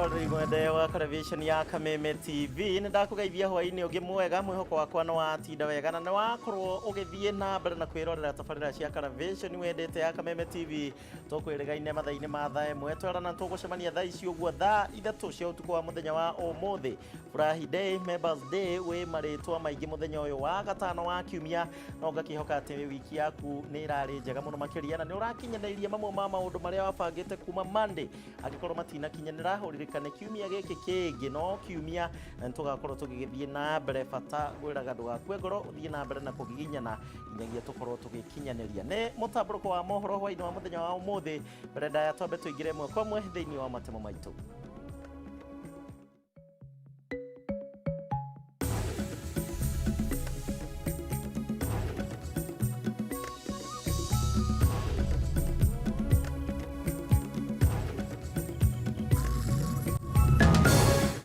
Mwĩroreri mwende wa television ya Kameme TV, nĩ ndakũgeithia hwaĩ-inĩ ũngĩ mwega. Mwĩhoko wakwa nĩ watinda wega na nĩ wakorwo ũgĩthiĩ na mbere na kwĩrorera tabarĩra cia television wendete ya Kameme TV. Tũkwĩrĩgaine mathaa-inĩ ma thaa 1, twerana tũgũcemania thaa ici ũguo thaa 3 cia ũtukũ wa mũthenya wa ũmũthĩ. Furahi Day, Members Day, wĩ marĩtwa maingĩ mũthenya ũyũ wa gatano wa kiumia, no ngakĩhoka atĩ wiki yaku nĩ ĩrarĩ njega mũno makĩria na nĩ ũrakinyanĩirie mamwe ma maũndũ marĩa wabangĩte kuma Monday. Angĩkorwo matinakinyanĩra, ũririkane kiumia gĩkĩ kĩngĩ no kiumia na nĩ tũgakorwo tũgĩgĩthiĩ na mbere. Bata ngwĩraga ndũgakue ngoro, ũthiĩ na mbere na kũgiginyana nginyagia tũkorwo tũgĩkinyanĩria. Nĩ mũtambũrũko wa mohoro hwaĩ-inĩ wa mũthenya wa ũmũthĩ. Mbere ndaya twambe tũingĩre ĩmwe kwa ĩmwe thĩinĩ wa matemo maitũ.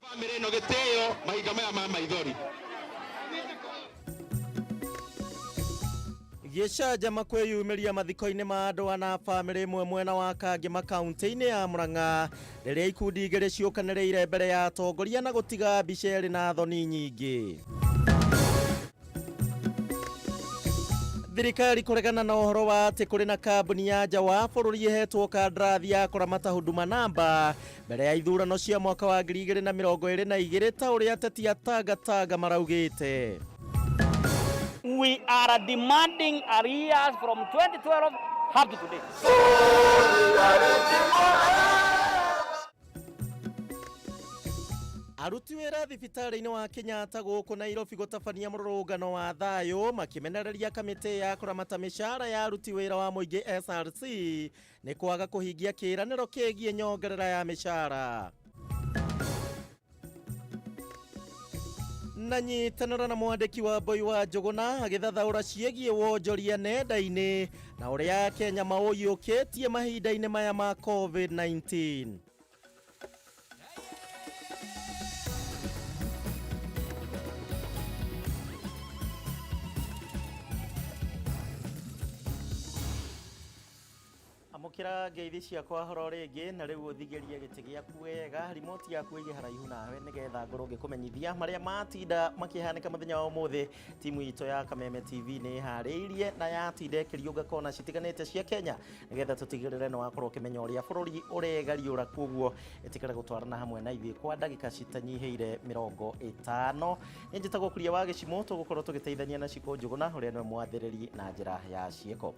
Bamĩrĩ ĩno gĩtĩo mahinda maya ma maithori. Gĩcanjama kwĩyumĩria mathiko-inĩ ma andũ ana a bamĩrĩ ĩmwe mwena wa Kangema kaunti-inĩ ya Murang'a rĩrĩa ikundi igĩrĩ ciũkanĩrĩire mbere ya atongoria na gũtiga mbica ĩrĩ na thoni nyingĩ. Thirikari kũregana na ũhoro wa atĩ kũrĩ na kambuni ya nja wa bũrũri ĩhetwo kandarathi ya kũramata Huduma Namba mbere ya ithurano cia mwaka wa 2022 ta ũrĩa ateti a Tanga Tanga maraugĩte. We are demanding arrears from 2012 up to today. Aruti wĩra thibitarĩ-inĩ wa Kenyatta gũkũ Nairobi gũtabania mũrũrũngano wa thayũ makĩmenereria kamĩtĩ ya kũramata mĩcara ya aruti wĩra wa mũingĩ SRC nĩ kwaga kũhingia kĩĩranĩro kĩgiĩ nyongerera ya mĩcara. Na nyitanĩra na mwandĩki wa Mboi wa Njũgũna agĩthathaũra ciĩgiĩ wonjoria nenda-inĩ na ũrĩa Kenya maũiyũkĩtie mahinda-inĩ maya ma COVID-19. Amũkĩra ngeithi ciakwa horo rĩngĩ, na rĩu ũthigĩrie gĩtĩ gĩaku wega, remote yaku ĩige haraihu nawe nĩgetha ngorwo ngĩkũmenyithia marĩa matinda makĩhanĩka mũthenya wa ũmũthĩ. Timu itũ ya Kameme TV nĩ ĩharĩirie na yatinda ĩkĩriũnga kona citiganĩte cia Kenya nĩgetha tũtigĩrĩre nĩ wakorwo ũkĩmenya ũrĩa bũrũri ũregariũra. Koguo ĩtĩkĩra gũtwarana hamwe na ithuĩ kwa ndagĩka citanyihĩire 50. Nĩ njĩtagwo Kuria wa Gĩcimũ, tũgũkorwo tũgĩteithania na Cikũ Njũgũna ũrĩa nĩwe mwathĩrĩri na njĩra ya ciĩko.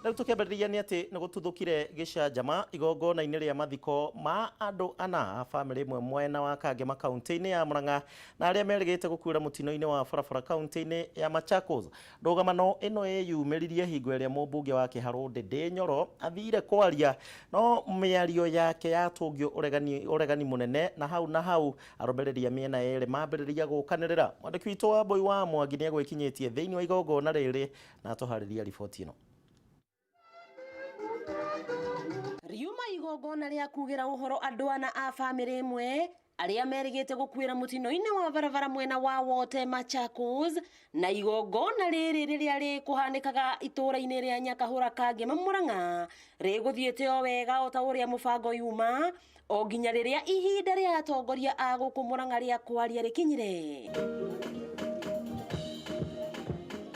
Rĩu tũkĩambĩrĩria nĩ atĩ nĩ gũtuthũkire gĩcanjama igongona-inĩ rĩa mathiko ma andũ ana a bamĩrĩ ĩmwe mwena wa Kangema kaunti-inĩ ya Murang'a na arĩa merĩgĩte gũkuĩra mũtino-inĩ wa barabara kaunti-inĩ ya Machakos. Ndũgamano ĩno ĩyumĩririe hingo ĩrĩa mũmbunge wa Kĩharũ Ndĩndĩ Nyoro athire kwaria, no mĩario yake yatũngio ũregani, ũregani mũnene na hau na hau arũmĩrĩri a mĩena yerĩ mambĩrĩria gũkanĩrĩra. Mwandĩki witũ wa Mbũi wa Mwangi nĩ egwĩkinyĩtie thĩinĩ wa igongona rĩrĩ na atũharĩria riboti ĩno. Riuma igongona rĩa kugĩra ũhoro andũ ana a bamĩrĩ ĩmwe arĩa merĩgĩte gũkuĩra mũtino-inĩ wa barabara mwena wa Wote Machakos, na igongona rĩrĩ rĩrĩa rĩkũhanĩkaga itũũra-inĩ rĩa Nyakahũra Kangema Murang'a rĩgũthiĩte o wega o ta ũrĩa mũbango yuma o nginya rĩrĩa ihinda rĩa atongoria a gũkũ Murang'a rĩa kwaria rĩkinyire.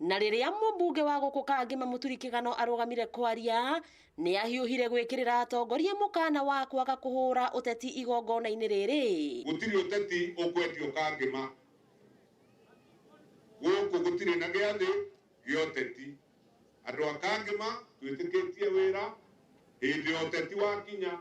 Na rĩrĩa mũmbunge wa gũkũ Kangema Mũturi Kĩgano arũgamire kwaria, nĩ ahiũhire gwĩkĩrĩra atongoria mũkana wa kwaga kũhũra ũteti igongona-inĩ rĩrĩ. Gũtirĩ ũteti ũkwendio Kangema. Gũkũ gũtirĩ na gĩathĩ gĩa ũteti. Andũ a Kangema twĩtĩkĩtie wĩra, hĩndĩ ya ũteti wakinya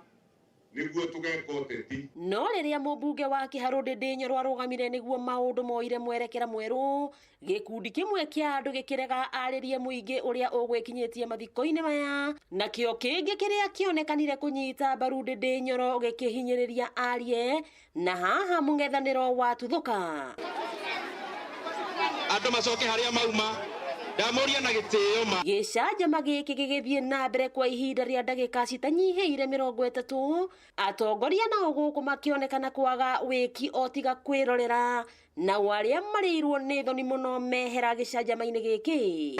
nĩguo tũgeka ũteti. No rĩrĩa mũmbunge wa Kĩharũ Ndĩndĩ Nyoro arũgamire nĩguo maũndũ moire mwerekera mwerũ, gĩkundi kĩmwe kĩa andũ gĩkĩrega arĩrie mũingĩ ũrĩa ũgwĩkinyĩtie mathiko-inĩ maya, nakĩo kĩngĩ kĩrĩa kĩonekanire kũnyita mbaru Ndĩndĩ Nyoro gĩkĩhinyĩrĩria arie, na haha mũng'ethanĩro watuthũka. Andũ macoke harĩa mauma, ndamũria na gĩtĩo ma. Gĩcanjama gĩkĩ gĩgĩthiĩ na mbere kwa ihinda rĩa ndagĩka citanyihĩire 30, atongoria nao gũkũ makĩonekana kwaga wĩki o tiga kwĩrorera, nao arĩa marĩirwo nĩ thoni mũno mehera gĩcanjama-inĩ gĩkĩ.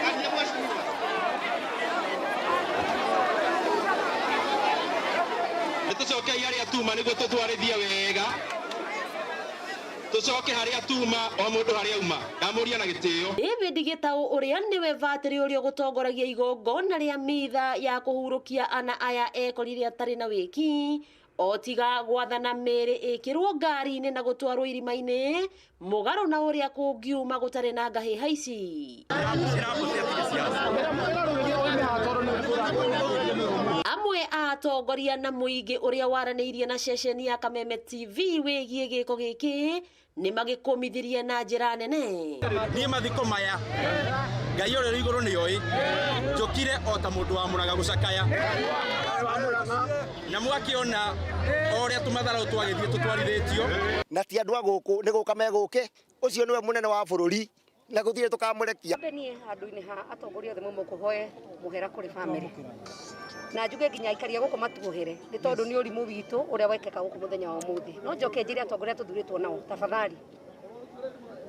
Nĩ Tũcokei harĩa tuma nĩguo tũtwarithie wega, tũcoke harĩa tuma, o mũndũ harĩa auma. Ndamũria na gĩtĩo. David Gitau ũrĩa nĩwe vatĩrĩ ũrĩa ũgũtongoragia igongona rĩa mitha ya kũhurũkia ana aya ekorire atarĩ na wĩki o tiga gwathana mĩĩrĩ ĩkĩrwo ngari-inĩ na gũtwarwo irima-inĩ mũgarũ na ũrĩa kũngiuma gũtarĩ na ngahĩha ici. Amwe a atongoria na mũingĩ ũrĩa waranĩirie na ceceni ya Kameme TV wĩgiĩ gĩko gĩkĩ nĩ magĩkũmithirie na njĩra nene. Niĩ mathiko maya Ngai ũrĩa ũrĩ igũrũ nĩ oĩ njũkire o ta mũndũ wa Mũrang'a gũcakaya, na mwakĩona o ũrĩa tũmatharau twagĩthiĩ tũtwarithĩtio. Na ti andũ a gũkũ nĩ gũka megũke, ũcio nĩwe mũnene wa bũrũri na gũtirĩ tũkamũrekia. Niĩ handũ-inĩ ha atongoria othe mũkũhoe mũhera kũrĩ bamĩrĩ, na njuge nginya aikaria gũkũ matuohere nĩ tondũ nĩ ũrimũ witũ ũrĩa wekeka gũkũ mũthenya wa ũmũthĩ. No njoke njĩre atongoria tũthurĩtwo nao, tafadhali,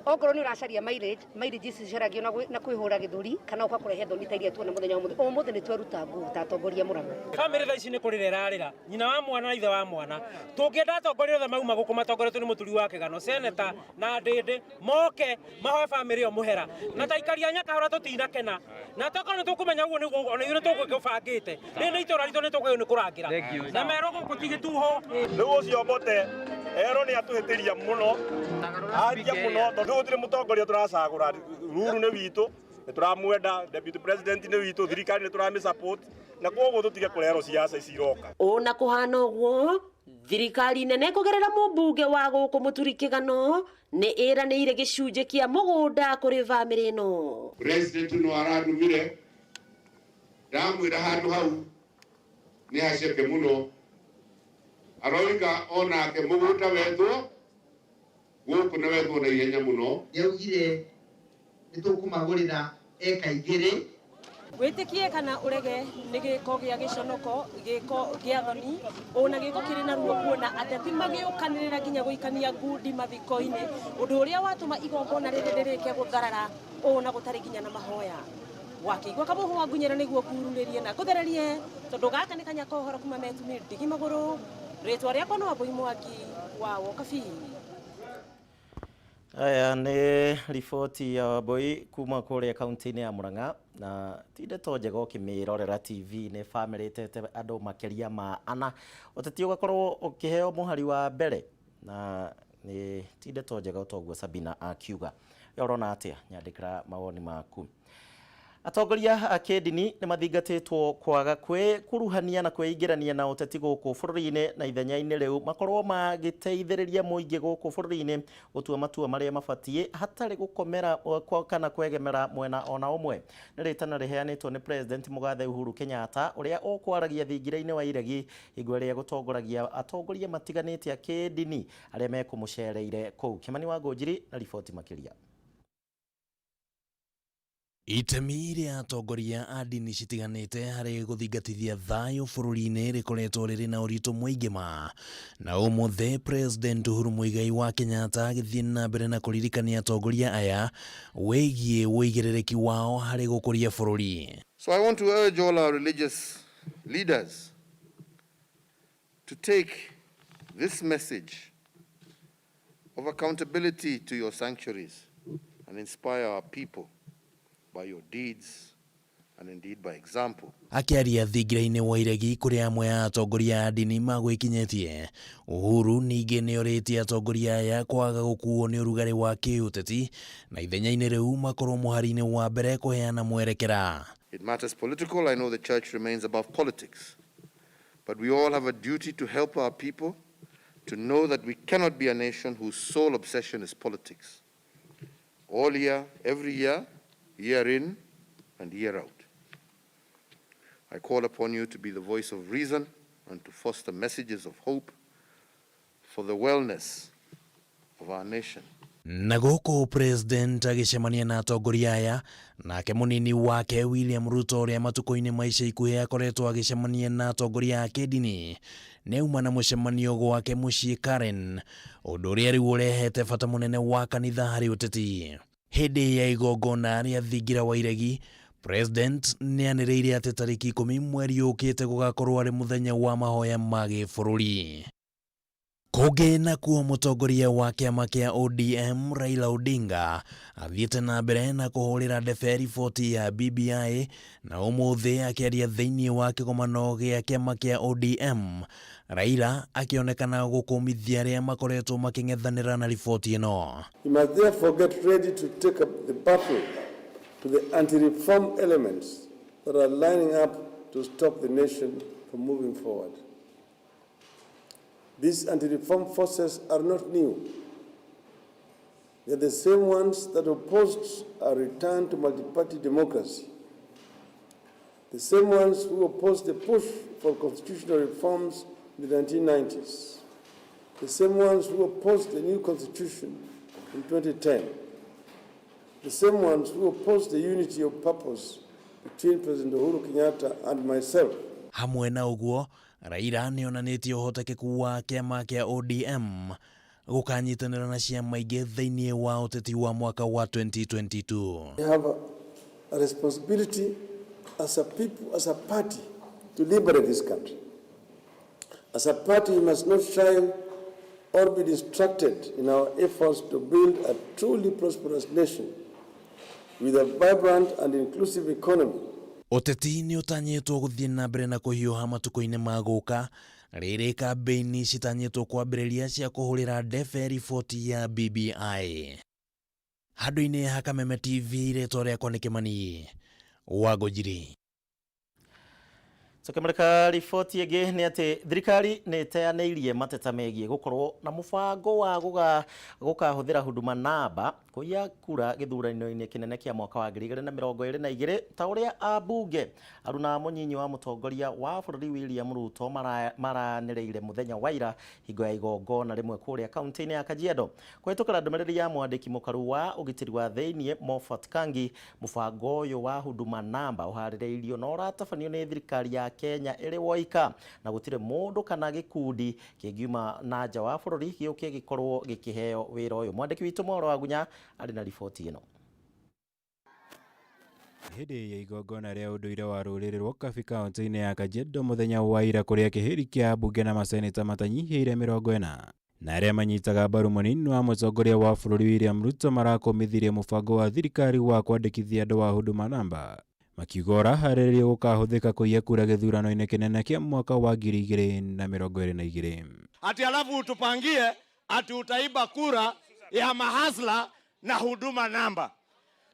okorwo nĩ ũracaria mileage, mileage ici cicaragio na kwĩhũra gĩthũri kana ũka kũrehe thoni ta iria tuona mũthenya wa ũmũthĩ. Ũmũthĩ nĩ tweruta nguo ta atongoria Mũrang'a. Bamĩrĩ thaa ici nĩ kũrĩra ĩrarĩra, nyina wa mwana na ithe wa mwana. Tũngĩenda atongoria othe mauma gũkũ matongoretio nĩ mũturi wa kĩgano, seneta na ndĩndĩ, moke mahoe bamĩrĩ ĩyo mũhera. Na ta aikaria Nyakahũra tũtinakena, na tokorwo nĩ tũkũmenya ũguo nĩguo ona ithuĩ nĩ tũgũbangĩte. Rĩrĩ nĩ itũra ritũ, nĩ tũkũgĩrwo nĩ kũrangĩra na merwo gũkũ ti gĩtuho. Rĩu ũcio Mbote erwo nĩ atũhĩtĩria mũno, aria mũno, tondũ gũtirĩ mũtongoria tũracagũra. Ruru nĩ witũ, nĩ tũramwenda, deputy president nĩ witũ, thirikari nĩ tũramĩ support, na koguo tũtige kũrerwo ciaca ici iroka. Ona kũhana ũguo, thirikari nene kũgerera mũmbunge wa gũkũ Mũturi Kĩgano nĩ ĩranĩire gĩcunjĩ kĩa mũgũnda kũrĩ bamĩrĩ ĩno. President no arandumire ndamwĩra handũ hau nĩ haceke mũno, aroiga onake mũgũnda wetwo gũkũ na wetwo na ihenya mũno. Nĩaugire nĩ tũkũmagũrĩra eka 2. Wĩtĩkie kana ũrege nĩ gĩko gĩa gĩconoko, gĩko gĩa thoni, ona gĩko kĩrĩ na ruo kuona ateti magĩũkanĩrĩra nginya gũikania ngundi mathiko-inĩ, ũndũ ũrĩa watũma igongona rĩrĩ rĩrĩke gũtharara ona gũtarĩ nginya na mahoya. Wakĩigua kamũhũ wa ngunyĩra nĩguo ngururĩrie na ngũthererie, tondũ gaka nĩ kanya ka ũhoro kuma metumi ndigi magũrũ. Rĩtwa rĩakwa no Wambui Mwangi wa Wokabi. Aya nĩ riboti ya Wambui kuma kũrĩa kaunti-inĩ ya Murang'a, na ti ndeto njega ũkĩmĩrorera TV nĩ bamĩrĩ ĩtete andũ makĩria ma ana, ũteti ũgakorwo ũkĩheo mũhari wa mbere, na nĩ ti ndeto njega toguo Sabina akiuga. We ũrona atĩa? Nyandĩkĩra mawoni maku. Atongoria a kĩndini nĩ mathingatĩtwo kwaga kwĩkuruhania na kwĩingĩrania na ũteti gũkũ bũrũri-inĩ, na ithenya-inĩ rĩu makorwo magĩteithĩrĩria mũingĩ gũkũ bũrũri-inĩ gũtua matua marĩa mabatiĩ hatarĩ gũkomera kana kwegemera mwena ona ũmwe. Nĩ rĩtana rĩheanĩtwo nĩ President Mũgathe Uhuru Kenyatta ũrĩa ũkwaragia thingira-inĩ wa iregi hingo ĩrĩa gũtongoragia atongoria matiganĩte a kĩndini arĩa mekũmũcereire kũu. Kĩmani wa Ngũnjiri na riboti makĩria. Itemi rĩa atongoria a ndini citiganĩte harĩ gũthingatithia thayũ bũrũri-inĩ rĩkoretwo rĩrĩ na ũritũ mũingĩ ma, na ũmũthĩ President Uhuru Muigai wa Kenyatta agĩthiĩ na mbere na kũririkania atongoria aya wĩgiĩ ũigĩrĩrĩki wao harĩ gũkũria bũrũri. So I want to urge all our religious leaders to take this message of accountability to your sanctuaries and inspire our people by your deeds and indeed by example. Akĩaria thingira-inĩ wa iregi kũrĩa amwe a atongoria a ndini magwĩkinyĩtie, Uhuru ningĩ nĩorĩtie atongoria aya kwaga gũkuo nĩ ũrugarĩ wa kĩũteti na ithenya-inĩ rĩu makorwo mũhari-inĩ wa mbere kũheana mwerekera. In matters political, I know the church remains above politics, but we all have a duty to help our people to know that we cannot be a nation whose sole obsession is politics. All year, every year, year in and year out. I call upon you to be the voice of reason and to foster messages of hope for the wellness of our nation. Na gũkũ President agĩcemania na atongoria aya, nake mũnini wake William Ruto ũrĩa matukũ-inĩ ma ica ikuhĩ akoretwo agĩcemania na atongoria a kĩndini nĩauma na mũcemanio gwake mũciĩ Karen, ũndũ ũrĩa rĩu ũrehete bata mũnene wa kanitha harĩ ũteti. Hĩndĩ ya igongona rĩa thingira wa iregi, President nĩanĩrĩire atĩ tarĩki 10 mweri ũkĩte gũgakorwo arĩ mũthenya wa mahoya ma gĩbũrũri. Kũngĩ nakuo mũtongoria wa kĩama kĩa ODM Raila Odinga athiĩte na mbere na kũhũrĩra ndebe riboti ya BBI na ũmũthĩ akĩaria thĩinĩ wa kĩgomano gĩa kĩama kĩa ODM Raila akĩonekana gũkũmithia arĩa makoretwo makĩng'ethanĩra na riboti ĩno. We must therefore get ready to take up the battle to the anti-reform elements that are lining up to stop the nation from moving forward. These anti-reform forces are not new. They are the same ones that opposed a return to multi-party democracy, the same ones who opposed the push for constitutional reforms in the 1990s, the same ones who opposed the new constitution in 2010, the same ones who opposed the unity of purpose between President Uhuru Kenyatta and myself. Hamwe na ũguo Raila nĩonanĩtie ũhotekeku wa kĩama kĩa ODM gũkanyitanĩra na ciama ingĩ thĩinĩ wa ũteti wa mwaka wa 2022. We have a responsibility as a people, as a party, to liberate this country. As a party, we must not shy or be distracted in our efforts to build a truly prosperous nation with a vibrant and inclusive economy. Ũteti nĩ ũtanyĩtwo gũthiĩ na mbere na kũhiũha matukũ-inĩ ma gũka rĩrĩ kambĩini citanyĩtwo kwambĩrĩria cia kũhũrĩra ndebe riboti ya BBI. Handũ-inĩ ha Kameme TV rĩtwa rĩakwa nĩ Kĩmani wa Ngũnjiri. Tukimurika riboti ĩngĩ nĩ atĩ thirikari nĩ ĩteanĩirie mateta megiĩ gũkorwo na mũbango wa gũkahũthĩra Huduma Namba kũiya kura gĩthurano-inĩ kĩnene kĩa mwaka wa 2022 ta ũrĩa ambunge aruna mũnyinyi wa mũtongoria wa bũrũri William Ruto maranĩrĩire mũthenya wa ira hingo ya igongona rĩmwe kũrĩa kaunti-inĩ ya Kajiado. Kũhĩtũkĩra ndũmĩrĩri ya mwandĩki mũkaru wa ũgitĩri wa thĩiniĩ Moffat Kangi, mũbango ũyũ wa Huduma Namba ũharĩrĩirio na ũratabanio nĩ thirikari ya Kenya ĩrĩ woika na gũtirĩ mũndũ kana gĩkundi kĩngiuma na nja wa bũrũri gĩũke gĩkorwo gĩkĩheo wĩra ũyũ. Mwandĩki witũ Mohoro wa Gunya arĩ na riboti ĩno. Hĩndĩ ya igongona rĩa ũndũire wa rũrĩrĩ rwa Kabi kaunti-inĩ ya Kajiado mũthenya wa ira kũrĩa kĩhĩri kĩa ambunge na maseneta matanyihĩire 40 na arĩa manyitaga mbaru mũnini wa mũtongoria wa bũrũri William Ruto marakũmithirie mũbango wa thirikari wa kwandĩkithia andũ wa Huduma Namba makiuga ũraharĩrĩrio gũkahũthĩka kũiya kura gĩthurano-inĩ kĩnene kĩa mwaka wa 2022. Ati alafu utupangie ati utaiba kura ya mahasla na Huduma Namba.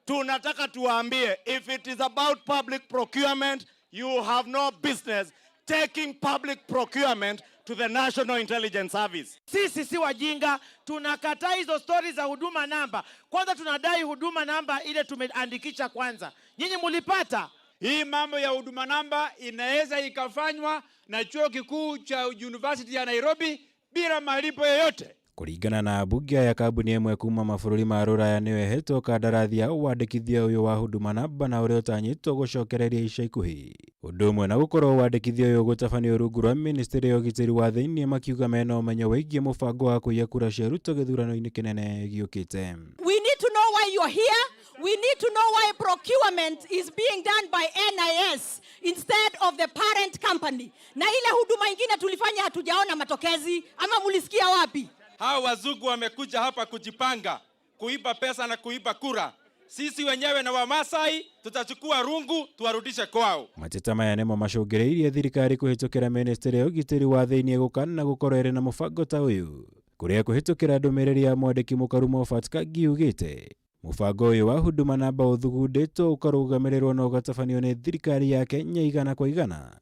Tunataka tuwaambie, if it is about public procurement, you have no business taking public procurement to the National Intelligence Service. Sisi si wajinga, tunakataa hizo stori za Huduma Namba. Kwanza tunadai Huduma Namba ile tumeandikisha kwanza. Nyinyi mulipata? Hii mambo ya Huduma Namba inaweza ikafanywa na chuo kikuu cha University ya Nairobi bila malipo yoyote. Kũringana na ambunge aya kambuni ĩmwe kuma mabũrũri ma rũraya nĩyo ĩhetwo kandarathi ya wandĩkithia ũyũ wa Huduma Namba na ũrĩa ũtanyĩtwo gũcokereria ica ikuhĩ. Ũndũ ũmwe na gũkorwo wandĩkithia ũyũ ũgũtabanio rungu rwa ministry ya ũgitĩri wa thĩinĩ makiuga mena ũmenyo wĩgiĩ mũbango wa kũiya kura cia Ruto gĩthurano-inĩ kĩnene gĩũkĩte. We need to know why you're here. We need to know why procurement is being done by NIS instead of the parent company. Na ile huduma ingine tulifanya hatujaona matokezi, ama mulisikia wapi? Hawa wazungu wamekuja hapa kujipanga, kuiba pesa na kuiba kura. Sisi wenyewe na Wamasai tutachukua rungu tuwarudishe kwao. Mateta maya nĩmo macũngĩrĩirie thirikari kũhĩtũkĩra ministry ya ũgitĩri wa thĩinĩ gũkana gũkorwo ĩrĩ na mũbango ta ũyũ kũrĩa kũhĩtũkĩra ndũmĩrĩri ya mwandĩki mũkaru Moffat Kangi yugĩte mũbango ũyũ wa Huduma Namba ũthugundĩtwo ũkarũgamĩrĩrwo na ũgatabanio nĩ thirikari ya Kenya igana kwa igana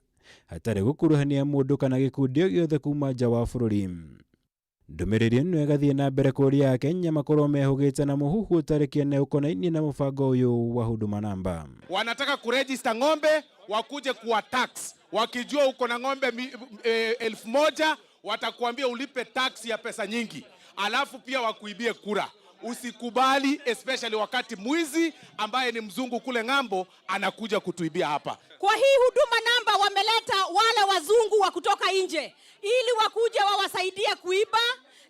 hatarĩ gũkuruhania mũndũ kana gĩkundi o gĩothe kuma nja wa bũrũri. Ndũmĩrĩri ĩno ĩgathiĩ na mbere kũria Akenya makorwo mehũgĩte na mũhuhu ũtarĩ kĩene ũkonainie na mũbango ũyũ wa Huduma Namba. Wanataka kuregister ng'ombe wakuje kuwa tax, wakijua uko na ng'ombe 1000 watakuambia ulipe tax ya pesa nyingi, alafu pia wakuibie kura. Usikubali, especially wakati mwizi ambaye ni mzungu kule ng'ambo anakuja kutuibia hapa. Kwa hii Huduma Namba wameleta wale wazungu wa kutoka nje ili wakuje wawasaidie kuiba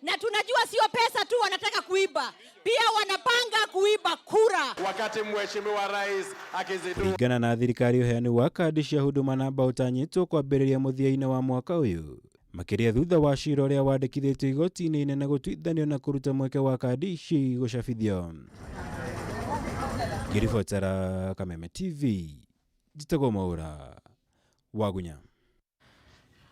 Na tunajua sio pesa tu wanataka kuiba, pia wanapanga kuiba kura. Wakati mheshimiwa rais akizindua Kũringana na thirikari, ũheani wa kandi cia Huduma Namba ũtanyĩtwo kwambĩrĩria mũthia-inĩ wa mwaka ũyũ, makĩria thutha wa cira ũrĩa wandĩkithĩtio igoti-inĩ inene gũtuithanio na kũruta mweke wa kandi ici gũcabithio. Ngĩribotera Kameme TV, njĩtagwo Mwaũra Wagunya.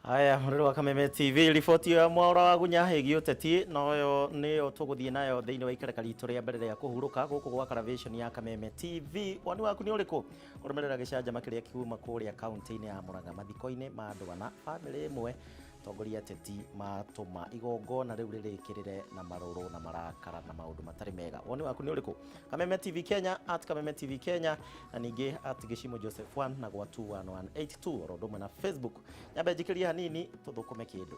Haya, mũrĩrĩ wa Kameme TV, riboti ya Mwaũra wa Gunya ĩgiĩ ũteti noyo nĩyo tũgũthiĩ nayo thĩinĩ wa ikereka ritũ rĩa mbere rĩa kũhurũka gũkũ gwa Caravation ya Kameme TV. Woni waku nĩ ũrĩkũ kũrũmĩrĩra gĩcanjama kĩrĩa kiuma kũrĩa kaunti-inĩ ya Murang'a mathiko-inĩ ma andũ ana, bamĩrĩ ĩmwe, atongoria ateti matũma igongona rĩu rĩrĩkĩrĩre na marũrũ na marakara na maũndũ matarĩ mega. Woni waku nĩ ũrĩkũ? Kameme TV Kenya, @KamemeTVKenya, na ningĩ @GĩcimoJoseph1 na gwa 21182, oro ũndũ ũmwe na Facebook. Nyambe njikĩrie hanini tũthũkũme kĩndũ.